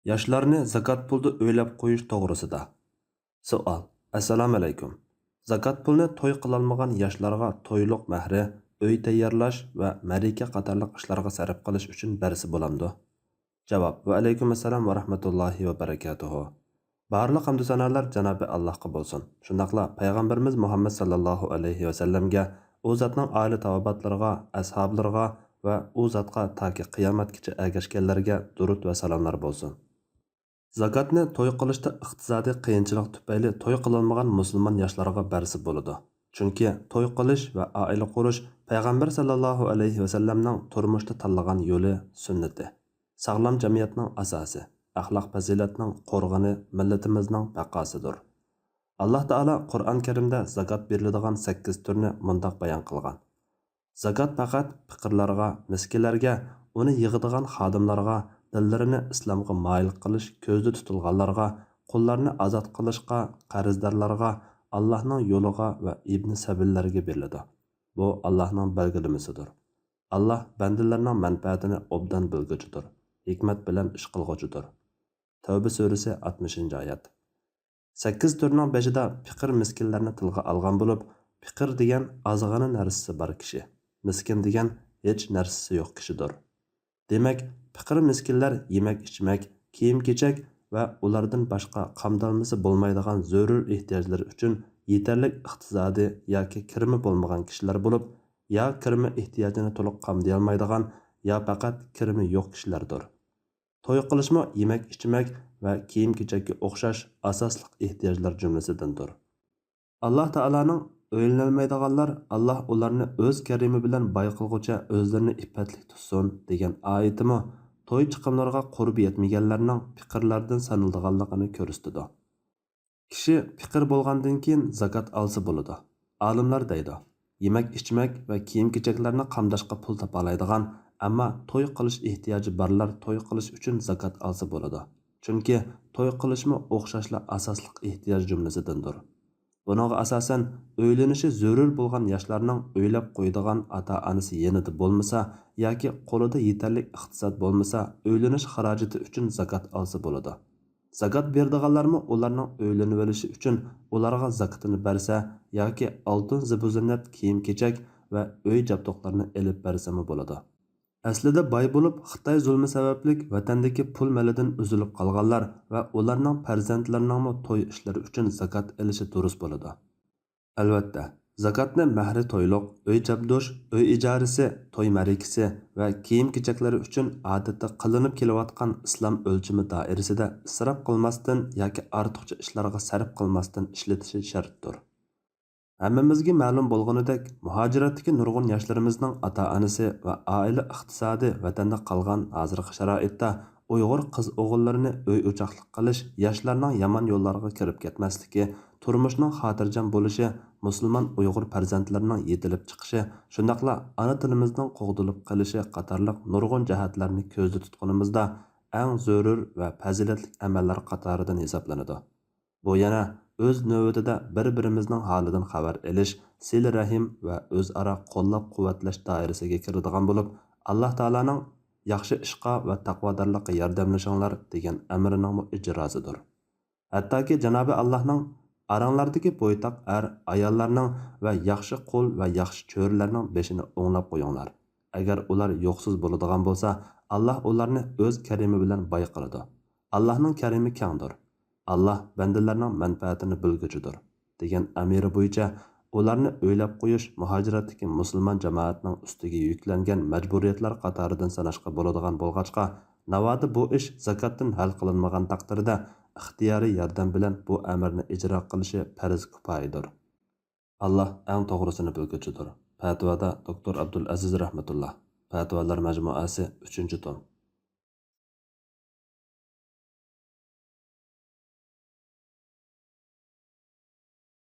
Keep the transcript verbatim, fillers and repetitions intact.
ياشلارنى زاكات پۇلدا ئۆيلەپ قويۇش توغرىسىدا. سوئال. ئەسسالامۇئەلەيكۇم. زاكات پۇلنى توي قىلالمىغان ياشلارغا تويلۇق مەھرى، ئۆي تەييارلاش ۋە مەرىكە قاتارلىق ئىشلارغا سەرپ قىلىش ئۈچۈن بەرسە بولامدۇ؟ جاۋاب. ۋەئەلەيكۇم ئەسسالام ۋە رەھمەتۇللاھى ۋە بەرىكاتۇھۇ. بارلىق ھەمدۇ سانالار جانابى ئاللاھقا بولسۇن. شۇنداقلا پەيغەمبىرىمىز مۇھەممەد ساللاللاھۇ ئەلەيھى ۋەسەللەمگە، ئۇ زاتنىڭ ئائىلە تاۋابىئاتلىرىغا، ئەسھابلىرىغا ۋە ئۇ زاتقا تاكى قىيامەتكىچە ئەگەشكەنلەرگە دۇرۇت ۋە سالاملار بولسۇن. زاكاتنى توي قىلىشتا ئىقتىسادىي قىيىنچىلىق تۈپەيلى توي قىلالمىغان مۇسۇلمان ياشلارغا بەرسە بولىدۇ. چۈنكى توي قىلىش ۋە ئائىلە قۇرۇش پەيغەمبەر ساللاللاھۇ ئەلەيھى ۋەسەللەمنىڭ تۇرمۇشتا تاللىغان يولى، سۈننىتى. ساغلام جەمئىيەتنىڭ ئاساسى، ئەخلاق پەزىلەتنىڭ قورغىنى مىللىتىمىزنىڭ بەقاسىدۇر. ئاللاھ تائالا قۇرئان كەرىمدە زاكات بېرىلىدىغان سەككىز تۈرنى مۇنداق بايان قىلغان: زاكات پەقەت پېقىرلارغا، مىسكىنلەرگە، ئۇنى يىغىدىغان خادىملارغا، دىللىرىنى ئىسلامغا مايىل قىلىش كۆزدە تۇتۇلغانلارغا، قۇللارنى ئازاد قىلىشقا، قەرزدارلارغا، ئاللاھنىڭ يولىغا ۋە ئىبنى سەبىللەرگە بېرىلىدۇ. بۇ ئاللاھنىڭ بەلگىلىمىسىدۇر. ئاللاھ بەندىلەرنىڭ مەنپەئەتىنى ئوبدان بىلگۈچىدۇر، ھېكمەت بىلەن ئىش قىلغۇچىدۇر. تەۋبە سۈرىسى، ئاتمىشىنچى ئايەت. سەككىز تۈرنىڭ بېشىدا پېقىر مىسكىنلەرنى تىلغا ئالغان بولۇپ، پېقىر دېگەن ئازغىنە نەرسىسى بار كىشى، مىسكىن دېگەن ھېچ نەرسىسى يوق كىشىدۇر. دېمەك، پېقىر مىسكىنلەر يېمەك-ئىچمەك، كىيىم-كېچەك ۋە ئۇلاردىن باشقا قامدالمىسى بولمايدىغان زۆرۈر ئېھتىياجلىرى ئۈچۈن يېتەرلىك ئىقتىسادى ياكى كىرىمى بولمىغان كىشىلەر بولۇپ، يا كىرىمى ئېھتىياجىنى تولۇق قامدىيالمايدىغان، يا پەقەت كىرىمى يوق كىشىلەردۇر. توي قىلىشمۇ يېمەك-ئىچمەك ۋە كىيىم-كېچەككە ئوخشاش ئاساسلىق ئېھتىياجلار جۈملىسىدىندۇر. ئاللاھ تائالانىڭ «ئۆيلىنەلمەيدىغانلار، ئاللاھ ئۇلارنى ئۆز كەرىمى بىلەن باي قىلغۇچە ئۆزلىرىنى ئىپپەتلىك تۇتسۇن» دېگەن ئايىتىمۇ توي چىقىملىرىغا قۇربى يەتمىگەنلەرنىڭ پېقىرلاردىن سانىلىدىغانلىقىنى كۆرسىتىدۇ. كىشى پېقىر بولغاندىن كېيىن زاكات ئالسا بولىدۇ. ئالىملار دەيدۇ، يېمەك-ئىچمەك ۋە كىيىم-كېچەكلەرنى قامداشقا پۇل تاپالايدىغان، ئەمما توي قىلىش ئېھتىياجى بارلار توي قىلىش ئۈچۈن زاكات ئالسا بولىدۇ. چۈنكى توي قىلىشمۇ ئوخشاشلا ئاساسلىق ئېھتىياج جۈملىسىدىندۇر. بۇنىڭغا ئاساسەن، ئۆيلىنىشى زۆرۈر بولغان ياشلارنىڭ ئۆيلەپ قويىدىغان ئاتا-ئانىسى يېنىدا بولمىسا ياكى قولىدا يېتەرلىك ئىقتىساد بولمىسا، ئۆيلىنىش خىراجىتى ئۈچۈن زاكات ئالسا بولىدۇ. زاكات بېرىدىغانلارمۇ ئۇلارنىڭ ئۆيلىنىۋېلىشى ئۈچۈن ئۇلارغا زاكىتىنى بەرسە ياكى ئالتۇن زىبۇزىننەت كىيىم-كېچەك ۋە ئۆي جابدۇقلىرىنى ئېلىپ بەرسىمۇ بولىدۇ. ئەسلىدە باي بولۇپ، خىتاي زۇلمى سەۋەبلىك ۋەتەندىكى پۇل مەلىدىن ئۈزۈلۈپ قالغانلار ۋە ئۇلارنىڭ پەرزەنتلىرىنىڭمۇ توي ئىشلىرى ئۈچۈن زاكات ئېلىشى دۇرۇس بولىدۇ. ئەلۋەتتە، زاكاتنى مەھرى تويلۇق، ئۆي جابدۇش، ئۆي ئىجارىسى، توي مەرىكىسى ۋە كىيىم-كېچەكلىرى ئۈچۈن ئادەتتە قىلىنىپ كېلىۋاتقان ئىسلام ئۆلچىمى دائىرىسىدە ئىسراپ قىلماستىن ياكى ئارتۇقچە ئىشلارغا سەرپ قىلماستىن ئىشلىتىشى شەرتتۇر. ھەممىمىزگە مەلۇم بولغىنىدەك، مۇھاجىرەتتىكى نۇرغۇن ياشلىرىمىزنىڭ ئاتا-ئانىسى ۋە ئائىلە ئىقتىسادى ۋەتەندە قالغان ھازىرقى شارائىتتا ئۇيغۇر قىز-ئوغۇللىرىنى ئۆي-ئوچاقلىق قىلىش، ياشلارنىڭ يامان يوللارغا كىرىپ كەتمەسلىكى، تۇرمۇشنىڭ خاتىرجەم بولۇشى، مۇسۇلمان ئۇيغۇر پەرزەنتلىرىنىڭ يېتىلىپ چىقىشى، شۇنداقلا ئانا تىلىمىزنىڭ قوغدىلىپ قېلىشى قاتارلىق نۇرغۇن جەھەتلەرنى كۆزدە تۇتقىنىمىزدا، ئەڭ زۆرۈر ۋە پەزىلەتلىك ئەمەللەر قاتارىدىن ھېسابلىنىدۇ. بۇ يەنە ئۆز نۆۋىتىدە بىر-بىرىمىزنىڭ ھالىدىن خەۋەر ئېلىش، سىلە-رەھىم ۋە ئۆزئارا قوللاپ-قۇۋۋەتلەش دائىرىسىگە كىرىدىغان بولۇپ، ئاللاھ تائالانىڭ «ياخشى ئىشقا ۋە تەقۋادارلىققا ياردەملىشىڭلار» دېگەن ئەمرىنىڭمۇ ئىجراسىدۇر. ھەتتاكى جانابى ئاللاھنىڭ «ئاراڭلاردىكى بويتاق ئەر، ئاياللارنىڭ ۋە ياخشى قۇل ۋە ياخشى چۆرىلەرنىڭ بېشىنى ئوڭلاپ قويۇڭلار. ئەگەر ئۇلار يوقسۇز بولىدىغان بولسا، ئاللاھ ئۇلارنى ئۆز كەرىمى بىلەن باي قىلىدۇ. ئاللاھنىڭ كەرىمى كەڭدۇر. ئاللاھ بەندىلەرنىڭ مەنپەئەتىنى بىلگۈچىدۇر» دېگەن ئەمرى بويىچە ئۇلارنى ئۆيلەپ قويۇش مۇھاجىرەتتىكى مۇسۇلمان جامائەتنىڭ ئۈستىگە يۈكلەنگەن مەجبۇرىيەتلەر قاتارىدىن ساناشقا بولىدىغان بولغاچقا، ناۋادا بۇ ئىش زاكاتتىن ھەل قىلىنمىغان تەقدىردە، ئىختىيارىي ياردەم بىلەن بۇ ئەمرنى ئىجرا قىلىشى پەرز كۇپايىدۇر. ئاللاھ ئەڭ توغرىسىنى بىلگۈچىدۇر. پەتىۋادا دوكتور ئابدۇلئەزىز رەھمەتۇللا. پەتىۋالار مەجمۇئەسى، ئۈچىنچى توم.